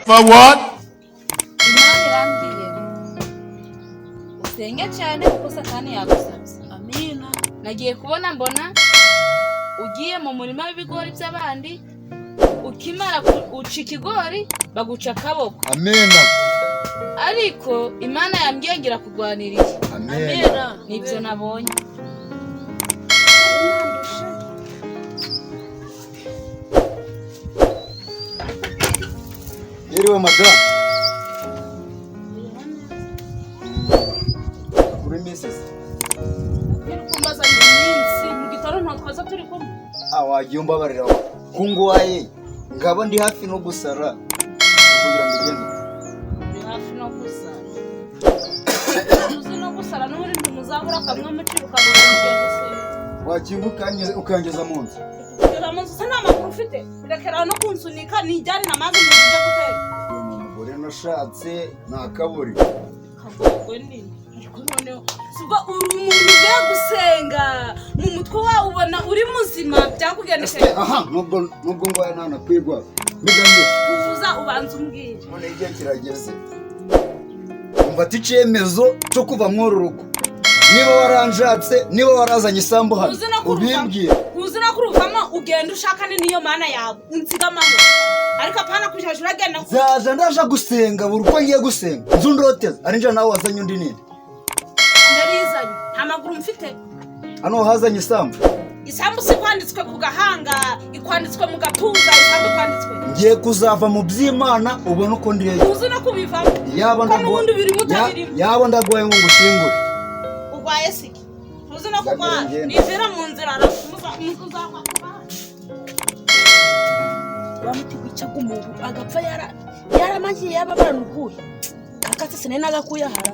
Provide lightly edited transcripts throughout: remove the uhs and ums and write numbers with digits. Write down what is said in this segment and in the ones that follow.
For what? Imana irambwiye usenge cyane kuko Satani yagusabye. Amina. Nagiye kubona mbona ugiye mu murima w'ibigori by'abandi, ukimara uca ikigori baguca akaboko. Amina. Ariko Imana yambwiye ngira kurwaniriye. Amina. Nibyo nabonye. Yiriwe madamu. Kuri Mrs. Kumbaza iminsi mu gitondo ntabwo twaza turi kumwe. Ah, wagiye umbabarira ko ngwaye ngaba ndi hafi no gusara kugira ngo ugende. Uri hafi no gusara. Uzi no gusara n'ubundi ntimuzabura kamwe muciruka ngo mugende usenga. Wagiye ukangeza mu nzu. Kugeza mu nzu se nta makuru ufite? Rekera no kunsunika nijyane n'amazi mu nzu guteka. Uyu ni umugore nashatse nta kaburi. Kagogwe nini. Ariko noneho sibwo uri umuntu ugiye gusenga mu mutwe wawe ubona uri muzima byakugendekeye. Aha, nubwo ngwaye nta nakwigwa. Bigamye. Tuza ubanza umbwire. None igihe kirageze. Mfata icyemezo cyo kuva muri uru rugo. Niba waranshatse, niba warazanye isambu hano, Uzi no kuruvamo. ubimbwire. Uzi no kuruvamo ugenda ushakane n'iyo mana yawe unsiga amahoro. Ariko apana kujaja uragenda. Nzaja ndaja gusenga buri uko ngiye gusenga. Nzu ndoteza, ari nje nawe wazanye undi ninde? Ndarizanye nta maguru mfite. Hano hazanye isambu. Isambu si ikwanditswe ku gahanga, ikwanditswe mu gatuza, isambu ikwanditswe. Ngiye kuzava mu by'Imana ubone uko ndiye. Uzi no kubivamo. Yaba Ko n'ubundi birimo utabirimo. Yaba ndagwaye ngo ngushingure. Urwaye siki? Ntuzi no kurwara. Ngenda. Nivira mu nzira uzagwa ku bana. Wa muti wicaga umuntu agapfa yaramagiye yababara uguye kakatse sinari nagakuyahara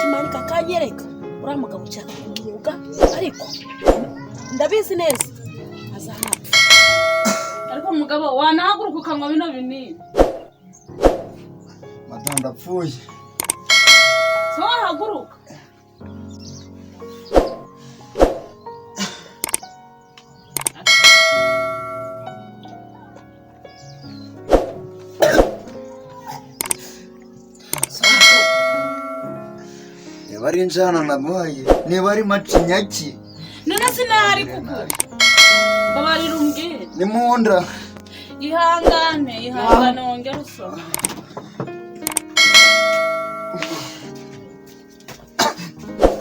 kimani kakanyereka uriya mugabo nshaka kumuroga ariko ndabizi neza azanapfa. Ariko mugabo wanahaguruka ukanywa bino binini. Madamu ndapfuye. So wahaguruka. Niba ari injana naguhaye, niba ari macinyaki. None sinahari kugura. Babarira umbwire. Ni mu nda. Ihangane, ihangane wongere usome.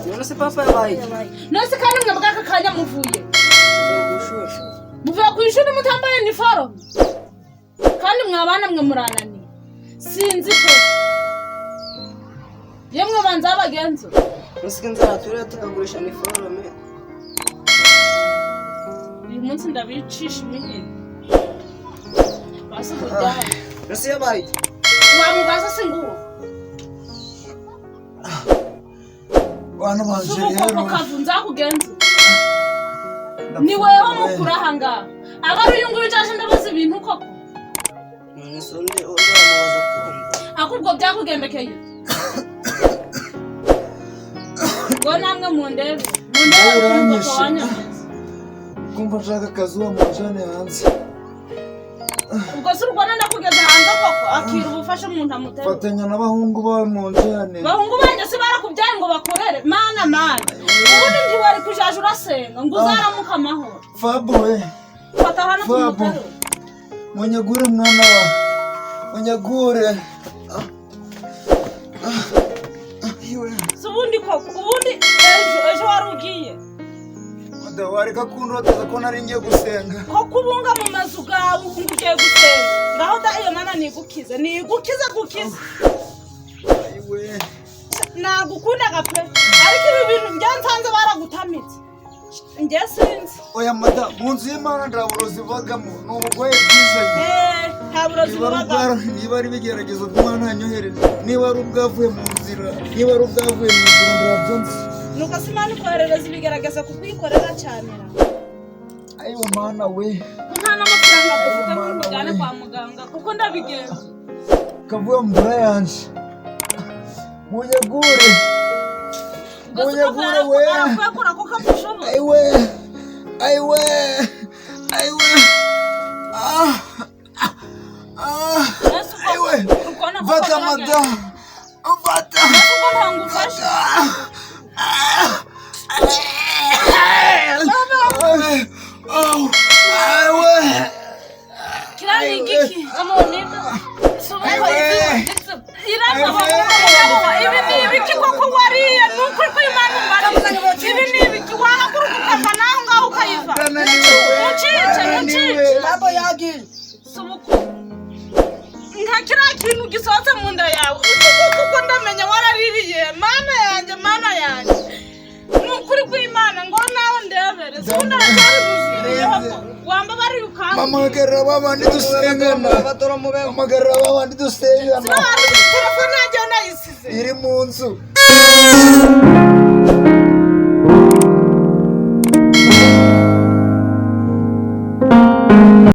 None se papa yabaye iki? None se kandi mwe bw'aka kanya muvuye? Muvuye ku ishuri mutambaye iniforume? Kandi mwabana mwe murananiye. Sinzi pe. Yemwe banza abagenzo. Nusika inzara turiya tukagurisha iniforume. Uyu munsi ndabicisha imihini. Basi kujyana. Nuse yabaye iki? Wamubaza se nguwo? Bantu banje Subuko rero. kavu nzakugenza. Ni wewe mukuru aha ngaha. Aba ari uyu nguyu cyaje ndabaza ibintu koko. None se undi wamubaza kumva. Ahubwo byakugendekeye. Ngo namwe mundebe. Mundebe Biranyishe. ukuntu wanyameze. Kumva nshaka akazi uwo munjane hanze. Ubwo si urwana ndakugeza hanze koko akira ubufasha umuntu amuterura. Fatanya n'abahungu bawe munjane. Bahungu banjye si barakubyaye ngo bakorere. Mana mana. Ubundi ntiwari kujaja urasenga ngo uzaramuka amahoro. Fabu we. Fata hano Fabu. tumuterure. Munyagure mwana wa. Munyagure. Si ubundi koko ubundi ejo wari ugiye. Madamu wareka kundoteza ko nari ngiye gusenga. Ko kubunga mu mazu gawe ngo ugiye gusenga. Ngaho da iyo mana nigukize. Nigukize gukize. Ayiwe. Nagukundaga pe. Ariko ibi bintu byansanze baragutamitse. Njye sinzi. Oya madamu, mu nzu y'Imana nta burozi bubagamo, ni uburwayi bwizanye. Nta burozi Niba ari bubagamo. niba ari ibigeragezo by'Imana yanyohereje, niba ari ubwavuye mu nzira, niba ari ubwavuye mu nzira ntabyo nzi. Nuko se Imana ikoherereza ibigaragaza kukwikorera cyane. Ayiwe mana we. Ko nta n'amafaranga dufite ngo Mana nkujyane we. kwa muganga kuko ndabigenza. Kavuye mu ndura yanje. Munyagure. Ubwo se Munyagure we. arakwekura ko kamushoboye. Ayiwe. Ayiwe. Ayiwe. Ah. Ah. Ese ubwo Ayiwe. Mfata madamu, mfata. Kuko ntabwo ufashe. Kiriya ni igiki? Ibi ni ibiki koko wariye? Ni ukuri ko Imana umariye, ibi ni ibiki? Wahaguruka ukava nawe ngaho ukayiva. Mucice, mucice. Mambo yagiye. Subuku nka kiriya kintu gisohotse mu nda yawe utu, kuko ndamenya waraririye. Mana yanjye, Mana yanjye, ni ukuri kw'Imana ngo nawe ndebere si ubundi aracyari muzima. Yehova wamba bari ukanga. Mpamagarira babandi dusengana, mpamagarira babandi dusengana. Telefone yanjye nayisize. Iri mu nzu.